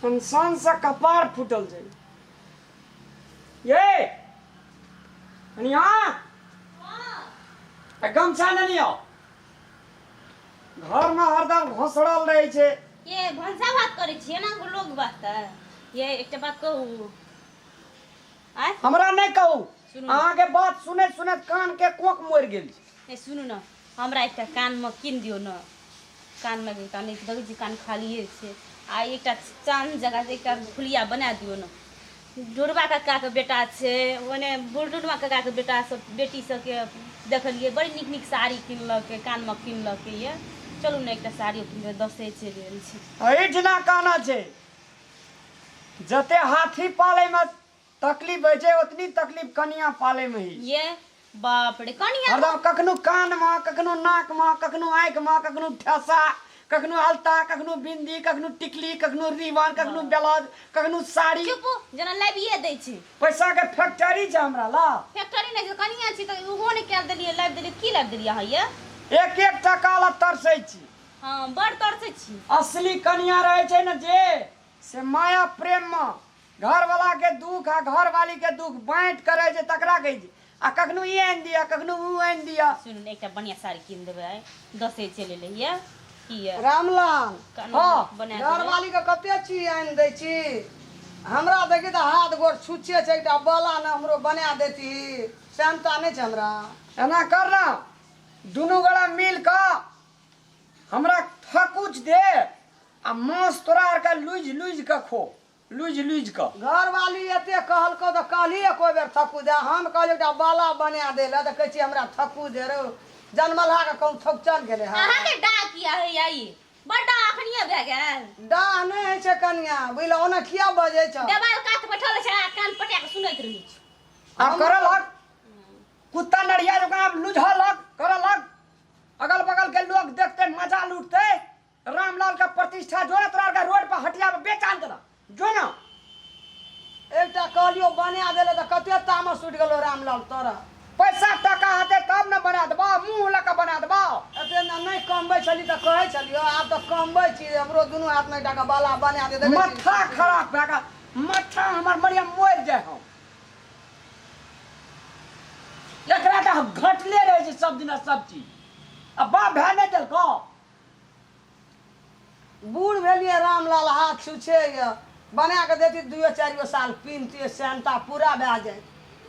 Tension से कपार फूटल छै ये कनिया आ गमछा ने लियो घर में हरदम घोसड़ल रहे छै। ये भनसा भात करै छियै ना लोग बात ये एकटा बात कहू आय। हमरा नहि कहू। सुनू। अहाँके बात सुनैत सुनैत कान के कोक मरि गेल छै। ए सुनू न, हमरा एकटा कानमे कीन दियौ न, कानमे एकटा नहि देखै छी, कान खालिए छै। आ एकटा चाँद जकाँ एकटा फुलिया बना दियौ न। ढोरबा कक्काके बेटा छै ओने, बुढ़डुनमा कक्काके बेटा सब बेटी सबके देखलियै, बड़ नीक नीक साड़ी किनलकै, कानमे किनलकै। ये चलू ने, एकटा साड़ियो कीन देबै, दसै चलि गेल छै। एहिठिना कहना छै, जते हाथी पालैमे तकलीफ होइ छै ओतनी तकलीफ कनिया पालैमे होइ छै। ये बाप रे, कनिया हरदम कखनो कानमे, कखनो नाकमे, कखनो आँखिमे, कखनो ठेसा, कखनो अलता, कखनो बिंदी, कखनो टिकली, कखनो रिबन, कखनो ब्लाउज, कखनो साड़ी। चुप, जेना लाबिए दै छै। पैसा के फैक्ट्री छै हमरा ला। फैक्ट्री नहि छै, कनिया छी तऽ ओहो नहि कए देलियै, लाबि देलियै की लाबि देलियै अहाँ ये? एक एक टका ला तरसै छी। हँ, बड़ तरसै छी। असली कनिया रहै छै ने जे से माया प्रेम में घरवाला के दुख आ घरवाली के दुख बाँटि कऽ रहै छै तकरा कहै छै। आ कखनो ई आनि दिअ, कखनो ओ आनि दिअ। सुनू ने, एकटा बढ़िआँ साड़ी कीन देबै आइ, दसै चलि एलै ये की ये? रामलाल। कानून हँ। बना देबै। घरवाली के कते चीज आनि दै छी, हमरा देखी तऽ हाथ गोर छुच्छे छै, एकटा बाला ने हमरो बना देती, सेहनता नहि छै हमरा। एना कर ना, दुनू गोरा मिल कऽ हमरा थकुच दे आ मांस तोरा आरके लुझि लुझि कऽ खो, लुझि लुझि कऽ। घरवाली एते कहलकौ तऽ कहली एको बेर थकू दे? हम कहलियै एकटा बाला बना दै लए तऽ कहै छी हमरा थकू दे। रौ जनमलहा के कहूँ थकुचल गेलै हँ? अहाँके डाह किया होइया? ई बड़ डाह अखनिये भए गेल। डाह नहि होइ छै कनिया, बुझल? ओना किया बजै छौ? देवाल कात बैठल छै आ कान पटा कऽ सुनैत रहै छै। आब करऽ लग कुत्ता नढ़िया जकाँ, आब लुझऽ लग, करऽ लग। अगल बगल के लोग देखते मजा लूटते, रामलाल का प्रतिष्ठा जो ना तोरा के रोड पर हटिया पर बेचान देना जो ना। एकटा कहलियो बना देले तऽ कते तामस उठि गेलो रामलाल तोरा। पैसा टका हेतै तब ने बना देबो, मुँह लऽ कऽ बना देबो। एते ने नहि कमबै छली तऽ कहै छलियो, आब तऽ कमबै छी, हमरो दुनू हाथमे एकटा के बाला बना दे। देखै छी। माथा खराब भए गेल, माथा हमर मरिया मरि जाय हम। एकरा तऽ घटले रहै छै सब दिना सब चीज, आ बाप भाय नहि देलकौ? बूढ़ भेलियै रामलाल, हाथ छुछे यऽ, बना कऽ देती दुइयो चारियो साल पिन्हतियै, सेहनता पूरा भए जाइत।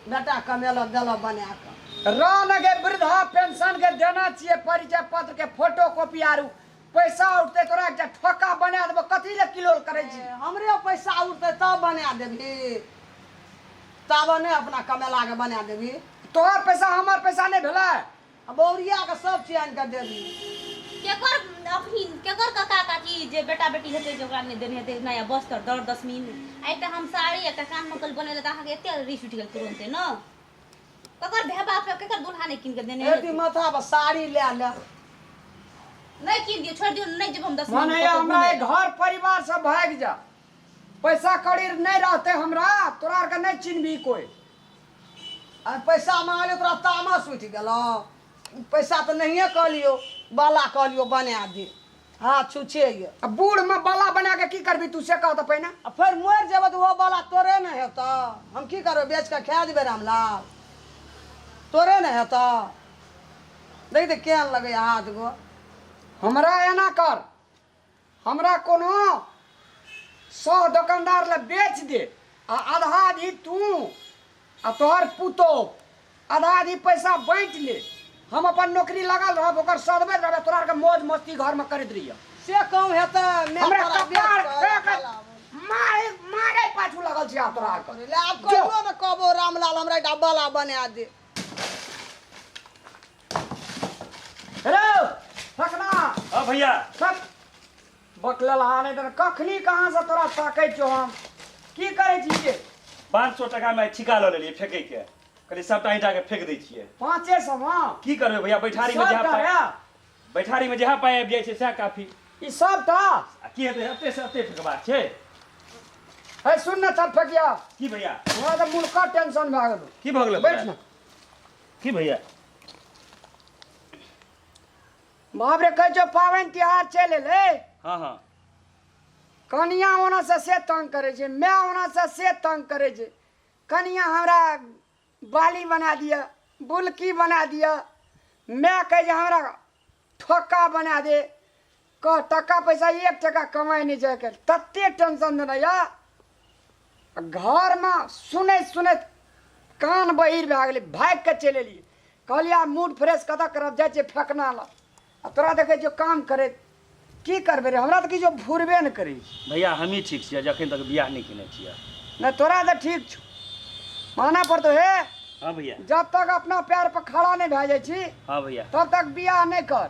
बेटा कमेलक देलक बना कऽ। रह न गे, वृद्धा पेंशन के देना छियै परिचय पत्र के फोटो कॉपी आरू पैसा उठतै तोरा एकटा ठोका बना देबो। कथी ले किलोल करै छी? हमरे पैसा उठतै तब बना देबही, तब नहि अपना कमेला के बना देबही। तोहर पैसा हमर पैसा नहि भेलै? आ बौरिया के सब चीज आनि कऽ देबही। केकर अखनी केकर काका काकी जे बेटा बेटी हेतै जे ओकरा नहि देने हेतै नया बस्तर दर दसमीन? आ एकटा हम साड़ी एकटा कान मकल बनेले तऽ अहाँके एते रिस उठि गेल तुरन्ते ने। ककर भाय बाप के केकर दुल्हा नहि कीन के देने एती हेतै? माथा पर साड़ी लए ले। नहि कीन दियौ, छोड़ि दियौ, नहि जेब हम दसमीन। माने कतौ हमरा घुमै एहि घर परिवार से भागि जा, पैसा कौड़ी नहि रहतै हमरा, तोरा आरके नहि चिन्हबी कोइ। आ पैसा मांगलियौ तोरा तामस उठि गेलौ। पैसा तऽ नहिए कहलियौ, बाला कहलियौ बना दे, हाथ छुछे यऽ। आ बूढ़मे बाला बना के की करबी तू, से कह तऽ पहिने। आ फेर मरि जेबै तऽ ओहो बाला तोरे ने हेतौ। हम की करबै, बेच कऽ खा जेबै रामलाल? तोरे ने हेतौ। देख तऽ केहन लगैए हाथ गो। हमरा एना कर, हमरा कोनो 100 दोकानदार लए बेच दे आ आधा आधी तू आ तोहर पुतोह आधा आधी पैसा बाँटि ले। हम अपन नौकरी लगल रहब, ओकर सदबैत रहबै, तोरा आरके मौज मस्ती घरमे करैत रहियै। से कहूँ हेतै? मैं हमरा तोरा बेच कपार कऽ फेंक लाबो। मारे मारे पाछू लगल छी आब तोरा आरके। ले आब कहियो ने कहबो रामलाल हमरा एकटा बाला बना दे। हेलो फकना। हाँ भैया। फक बकलल हा नहि तऽ कखनी कहाँ से तोरा ताकै छियौ हम। की करै छी ये? 500 टका में ठिका लऽ लेलियै फेकै के, कहलियै सबटा ईंटा के फेंक दै छियै। 500 मे? की करबै भैया, बैठारी में सबटा जहाँ पाइ रे? बैठारी में जहाँ पाइ आबि जाइ छै सएह काफी। ई सबटा? आ की हेतै, एते से एते फेकबाक छै। हे सुन ने सब फेकिया। की भैया? हमरा तऽ मुल्का टेंशन भए गेलौ। की भऽ गेलौ? बैठ ने। की भैया? बाप रे, कहै छौ पाबनि तिहार चलि एलै। हाँ हाँ। कनिया ओनासँ से तंग करै छै, माय ओनासँ से तंग करै छै। कनिया हमरा बाली बना दिअ, बुलकी बना दिअ। माय कहै छै हमरा ठोक्का बना दे। कह टका पैसा एक टका कमाइ नहि छै आइकाल्हि, तते टेंशन देने यऽ। घरमे सुनैत सुनैत कान बहिर भए गेलै। भागि कऽ चलि एलियै, कहलियै आब मूड फ्रेश कतऽ करब, जाइ छियै फेकना लग। आ तोरा देखै छियौ काम करैत, की करबै रे, हमरा तऽ किछो फुरबे नहि करै छै। भैया हमही ठीक छियै, जखन तक बियाह नहि केने छियै। नहि तोरा तऽ ठीक छौ, मानऽ पड़तौ हे। हाँ भैया। जब तक अपना पैर पर खड़ा नहि भए जाइ छी, हाँ भैया, तब तक बियाह नहि कर।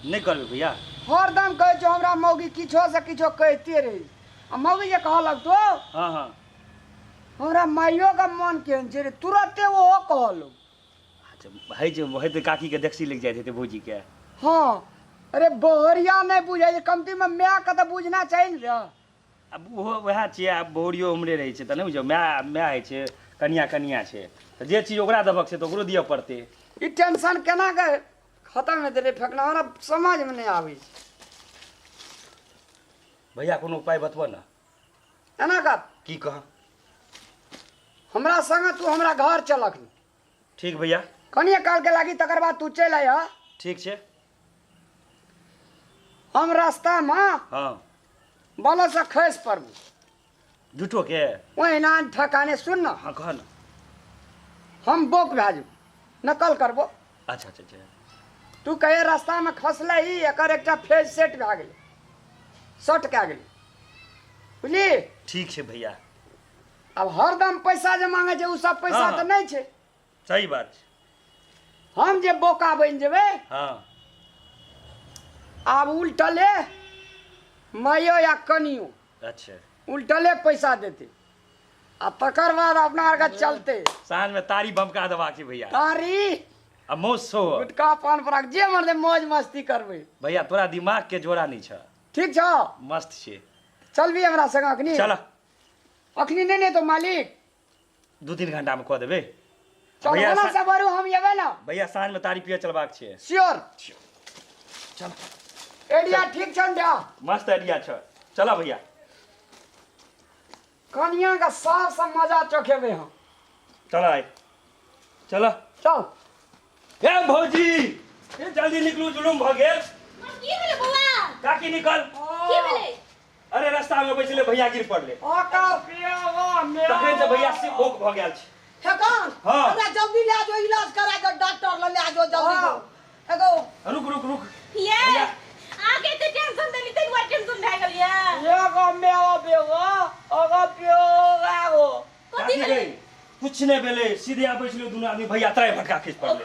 नहि करबै भैया। हरदम कहै छौ हमरा मौगी किछो से किछो कहिते रहै छै। आ मौगी जे कहऽ लगतौ, हाँ हाँ, हमरा माइयो के मन केहन छै रे, तुरते ओहो कहऽ लगतौ। अच्छा हइ छै, हइ तऽ काकीके देखसी लागि जाइत हेतै भौजीके। हाँ अरे बहरिया नहि बुझै छै, कमतीमे मायके तऽ बुझना चाही ने रे। आब ओहो वएह छियै, आब बहुरियो उमरे रहै छै तऽ नहि बुझियौ, माय माय होइ छै, कनिया कनिया छै, तऽ जे चीज ओकरा देबक छै तऽ ओकरो दिअ पड़तै। ई टेंशन केना के खतम हेतै रे फेकना, हमरा समझमे नहि आबै छै। भैया कोनो उपाय बतबऽ ने। एना कर। की कह? हमरा संगे तू हमरा घर चल अखनी। ठीक भैया। कनिए कालके लागी, तकर बाद तू चलि अइह। ठीक छै। हम रास्तामे हाँ बलसँ खसि पड़बू। झूठो के ओहिना ठकाने। सुन न। हाँ कह न। हम बोक भए जेबो, नकल करबो। अच्छा अच्छा अच्छा। तू कहे रास्तामे खसले ही एकर एकटा फेज सेट भए गेलै, शॉर्ट कए गेलै, बुझली? ठीक छै भैया। आब हरदम पैसा जे मांगे छै ओ सब पैसा हाँ, तऽ नहि छै। सही बात छै। हम जे बोका बनि जेबै, हाँ, आब उल्टले माइयो या कनियो, अच्छा, उल्टले पैसा देतै आ तकर बाद अपना आरके चलते। साँझमे तारी बमका देबाक छै भैया। तारी आ मौस सेहो, गुटका पान पराग जे मरदे मौज मस्ती करबै। भैया तोरा दिमाग के जोड़ा नहि छ। ठीक छौ? मस्त छै। चलबी हमरा संग अखनी? चल। अखनी नहि ने तो मालिक 2-3 घंटा में कऽ देबै। चल। भैया, ओना से बरू हम एबै ना। भैया साँझ में तारी पिए चलबाक छै। श्योर। चल। एडिया ठीक छन जा? मस्त आइडिया छ, चल भैया। कनिया के साफ से मजा चखेबै हम। चल आइ, चल। चल। हे भौजी, हे जल्दी निकलू, जुलुम भऽ गेल। की भेलै बौआ? काकी निकल। की भेलै? अरे रास्ता में बैसले भैया गिर पड़ले। ओकर पियवा में तखन से भैया से भोक भऽ गेल छै। फेकन। हाँ। हमरा जल्दी ले जो, इलाज करा के डॉक्टर लग ले जो जल्दी। हाँ। जो एगो रुक रुक रुक। ये भैया। आगे ते टेंशन देली तै दुआरे टेंशन भए गेल ये। एगो मेवा बेगो ओकर पियोगा गो। कथी काकी भेलै? गई, कुछ नहि भेलै, सीधे आबै छलै दुनू आदमी, भैया त्राय फटका खसि पड़लै,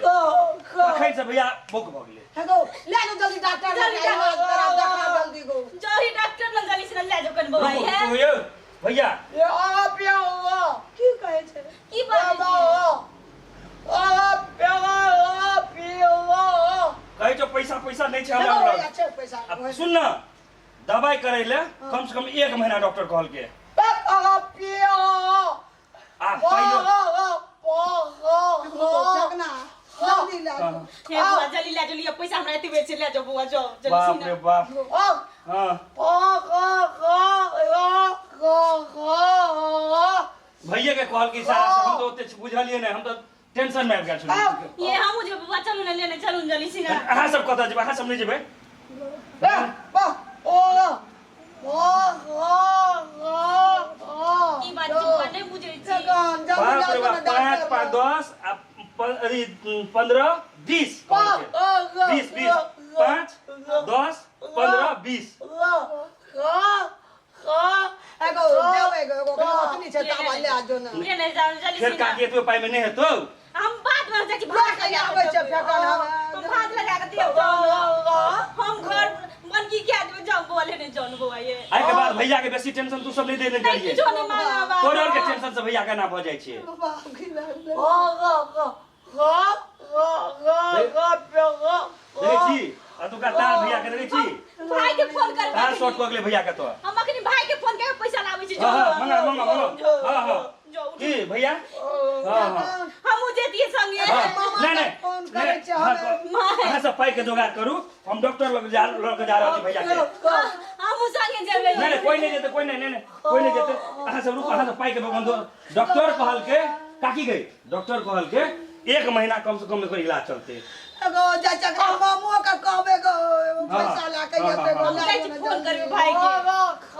तखन से भैया भोक भऽ गेलै। एगो ले जो जल्दी डॉक्टर लग, जल्दी इलाज करा देखा जल्दी गो। जल्दी डॉक्टर लग जल्दी से ले जाओ कन बौआ। रुकू, ये रुकू यौ भैया। ये ओकर पियोगा की कहै छै? की बात? ओकर पियोगा पियोगा। कहै छौ पैसा पैसा नहि छै एगो हमरा भैया लग। छै पैसा। आब सुन न, दवाइ करै लए कम से कम 1 महीना डॉक्टर कहलकै। ओकर पियोगा आ पाइयो फेकना जल्दी ले जो। हे बौआ जल्दी ले जाओ, लिअ पैसा हमरा एते छै, ले जाओ बौआ, जाओ जल्दी। बाप से रे बाप। हाँ भैया के कहलकै सारा से, हम तऽ ओते बुझलियै नहि, हम तऽ टेंशन में आबि गेल छलियै। ये हमहूँ जेबै बौआ, चलू ने लेने चलू ने जल्दी से। अहाँ सब कतऽ जेबै? अहाँ सब नहि जेबै। की बात छै बौआ, नहि बुझै छी? फेकन जल्दी बाप ले रे जो बाप, ने 5 डॉक्टर 5 लग। 10 आ अथी 15 20 कहलकै। 20 20 5 10 15 20। एगो देबै, एगो एगो ओतनी छै ताबा ले जो ने। लेने जाओ जल्दी फेर से। काकी एतबे पाइ में नहि हेतौ। हम बाद में जाइ छी, भात लऽ लगा आबै कऽ छै देबै। फेकन हम। हम भात लगा कऽ देब, जाउ ने। हम घर मनकी कए देबै, जाउ बौआ लेने जाउ ने बौआ ये। आइ के बाद भैया के बेसी टेंशन तू सब नहि देने नहि करियै। किछो नहि मांगब आब। तोरे आर के टेंशन से भैया के एना भऽ जाइ छै। बाप की लागलै। देखै छी अतुका तार भैया के, देखै छी? भाई के फोन करबै। तार शॉर्ट कऽ गेलै भैया के तो। हम अखनी भाई के फोन कए के पैसा लाबै छी। हाँ हाँ, मंगा मंगा मंगा। हाँ हाँ। जाउ उठू। की भैया? हाँ हाँ। हमहूँ जैतियै संगे। हाँ, मामा नहीं के नहीं फोन करै नहीं, छै हाँ, हमे। अहाँ सब पाइ के जोगाड़ करू, हम डॉक्टर लग जा लऽ के जा रहल छी भैया के। हम हमहूँ संगे जेबै। नहीं नहीं, कोई नहीं जेते, कोई नहीं, नहीं नहीं, कोई नहीं जेते। अहाँ सब रुको, अहाँ सब पाई के भगवान दो। डॉक्टर कहलके काकी गई, डॉक्टर कहलके एक महीना कम से कम एकर इलाज चलते। एगो जाइ छै एकरा मामो के कहबै गो, एगो पैसा लए के एतै गो, हम जाइ छी फोन करबै भाई के।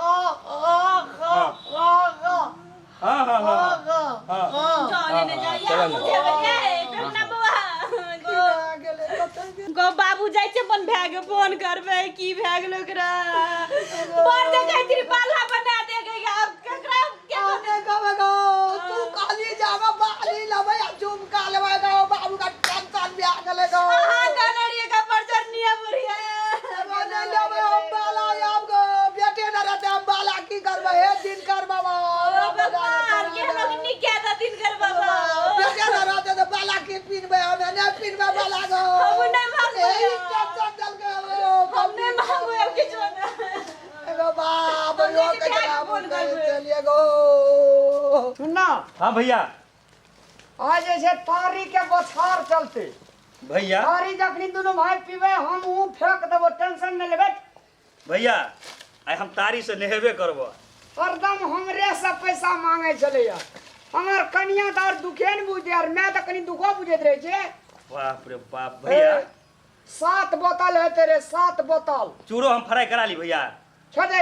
हाँ हाँ हाँ हाँ जाओ लेने जाओ, या चलो ना। हमहूँ जेबै, ए, फेर बौआ गो। गेलै कतऽ गेलै? गो बाबू जाइ छै अपन भाय के फोन करबै, की भए गेलै ओकरा? बड़ देखै छी बाला बना दे गई, आब केकरा के आ नहि कहबै गो, तू कहली जे हम बाली लेबै आ झुमका लेबै गो, बाबू के टेंशन भए गेलै गो। अहाँ कहने रहियै का परचर निया बुढ़िया। एगो नहि लेबै हम बाला आब गो, बेटे नहि रहतै, हम बाला की करबै? हे दिनकर बाबा, ओ भगवान, के लोग नीक किया दऽ दिनकर बाबा। बेटे नहि रहतै तऽ बाला की पिन्हबै? हम नहि पिन्हबै बाला गो। हमहूँ नहि मांगबै। एही टेंशन देलकै ओ, हम नहि मांगबै आब किछो नहि। एगो बाप हम यो जाइ छी कचरा भायके फोन करबै। चलिए गो। सुन ना। हाँ भैया। आज जे छै तारी के बछार चलते। भैया, तारी जखनी दुनू भाई पीबै, हम ऊ फेंक देबो, टेंशन नहि लेबै। भैया, आइ हम तारी से नहेबे करबो। हरदम हमरे से पैसा मांगे छलैया। हमर कनिया तऽ आओर दुखे ने बुझै, आर my तऽ कनि दुखो बुझैत रहै छै। बाप रे बाप भैया। 7 बोतल हेतै रे, 7 बोतल। चूरो हम फ्राई करा ली भैया। छोड़ दे,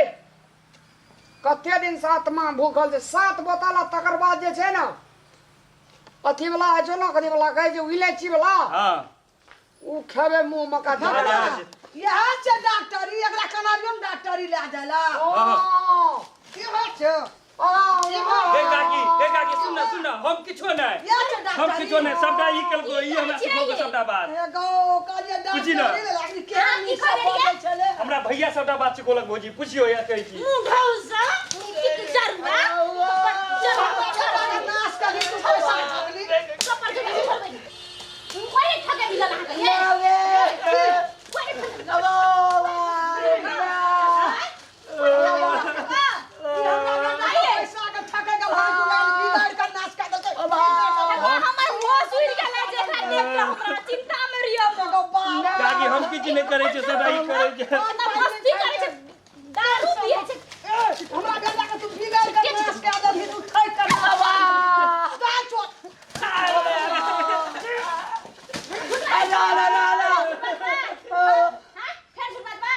कते दिन से आत्मा भूखल छै। 7 बोतल आ तकर बाद जे छै ने अथी वाला होइ छै ने, कथी वाला कहै छै, इलायची वाला। हाँ। उ खेबै मुँह मे का हाँ। इएह छै डॉक्टरी, एकरा कनारियो ने डॉक्टरी लए जाइ ला। ओ की होइ छै? हे काकी, हे काकी, सुन ना, सुन ना, हम किछो नहीं, इएह छै हम डॉक्टरी। किछो नहीं, सबटा ई केलको, ई हमरा सिखौलको सबटा बात। एगो कहलियै पूछी ना। डॉक्टरी लए के अहाँ की सब कहलियै? बजै छलै। हमरा भैया सबटा बात सिखौलक भौजी, पुछियो या कहै छी। मुँह घौसा, की जरुआ, जरुआ, बेटाके नाश करी तू पैसा ठगली। कपर के नहीं छोड़बै। कोई ठगे मिलल अहाँके, ये? कोई ठगे ई हमरा बेटाके पैसाके ठकै के भाग उड़ायल, बिगाड़ि कऽ नाश कऽ देलकै। हमर होश उड़ि गेलै जे एकरा देख के, हमरा चिंता मे रहियो हम। एगो बाप। काकी, हम किछु नहि करै छियै, सबटा ई करै छै। ना मस्ती करै छै, दारू पियै छै। ए, हमरा बेटाके तू बिगाड़ि कऽ नाश कऽ देलही, तू ठकि कऽ नाश जा चोर। हाँ? फेर शुरुआत बा?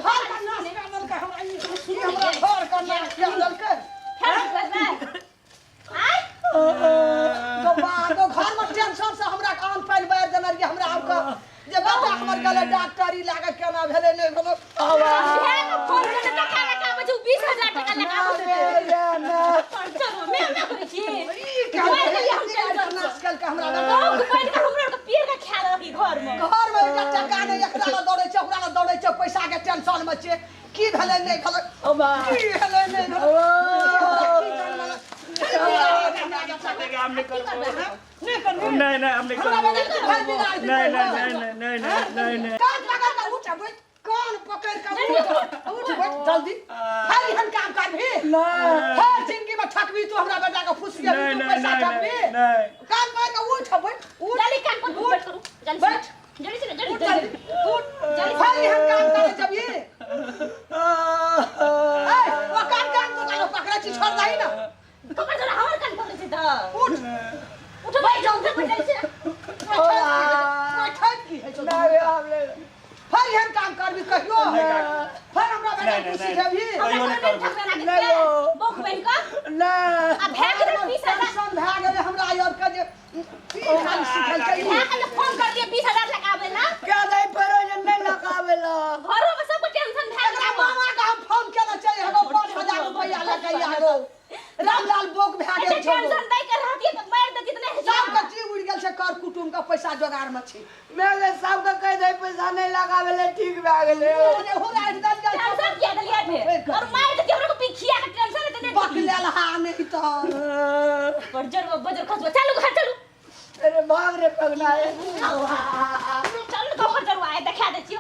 घर के नाश कऽ देलकै हमरा ई, ई हमरा घर के नाश कऽ देलकै। फेर शुरुआत बा? आँय? तो बा तो घर में टेंशन से हमरा कान पानि बारि देने रहियै हमरा आर के जे बेटा हमर गेलै डॉक्टरी लागे, केना भेलै नहि भेलै। भेल फोन करने टका लगाबै छै, उ 20,000 टका लगाबै छै। चलो, मैं मैं करै छी। ई केलकै, ई बिगाड़ि कऽ नाश केलकै हमरा बेटा। गाँव के बैठ के हमरा आरके पीर के खा लेलक घर में। घर में एकटा टका नहि, एकरा लग दौड़ै छै, ओकरा लग दौड़ै छै, पैसा के टेंशन में छै, की भेलै नहि भेलै, की भेलै नहि भेलै। हमरा की जानबै? हम नहि करबो। नहि करबी? नहीं नहीं, हम नहीं हमरा करबो। बेटा के घर बिगाड़ देतै। नहीं नहीं नहीं नहीं नहीं नहीं नहीं नहीं। कान पकड़ कऽ उठ बैठ, कान पकड़ कऽ उठ, उठ बैठ जल्दी। फेर एहन काम करबही? फेर जिंदगी में ठकबी तू हमरा बेटा के, फुसियेबी नहीं तू नहीं पैसा नहीं ठकबी? नहीं नहीं। कान पकड़ कऽ उठ बैठ, उठ। जल्दी कान पर बैठ करू। जल्दी से, बैठ। जल्दी से, जल्दी उठ जल्दी। जल्दी, उठ। जल्दी। फेर एहन काम करे जबही? ए, ओ कान कान तो कान पकड़ै छी, छोड़ दही ना। कपर जरा हमर कान पकड़ै छै तऽ। उठ। उठ बैठ जाउ, उठ बैठ जल्दी से। कोइ ठकि की होइ छौ? फेर एहन काम करबी कहियो? फेर हमरा बेटा नहीं, तू नहीं, सिखेबही? कहियो नहि करबो। बोक बनि कऽ आ भए गेलै 20,000। टेंशन भए गेलै हमरा आर के जे ई खाली सिखलकै ई। भए गेलै, फोन कर दिए 20,000 लगाबै ला। क्या दे परोजन नहीं लगावेला। घरो में सबके टेंशन भए एकरा गेलै। मामा के हम फोन केने छै, एगो 5000 रुपैआ लऽ के आगो। रामलाल बोक भए अच्छा गेल छौ। टेंशन दै के रहतियै तऽ मारि देतियै तऽ नहि हेतै। सबके जीव उड़ि गेल छै, कर कुटुम के पैसा जोगार में छै। मैं सबके कह दे पैसा नहीं लगावेले, ठीक भए गेलै। अरे हो राखि देलियै। टेंशन किया देलियै फेर? और मारि देतियै हमरा को पिखिया के टेंशन हेतै नहि। बक लेल हा नहि तऽ। बजर बजर खसबो, चलू घर चलू। अरे भाग रे पगला। चलू घर चलू, आइ देखा दै छी।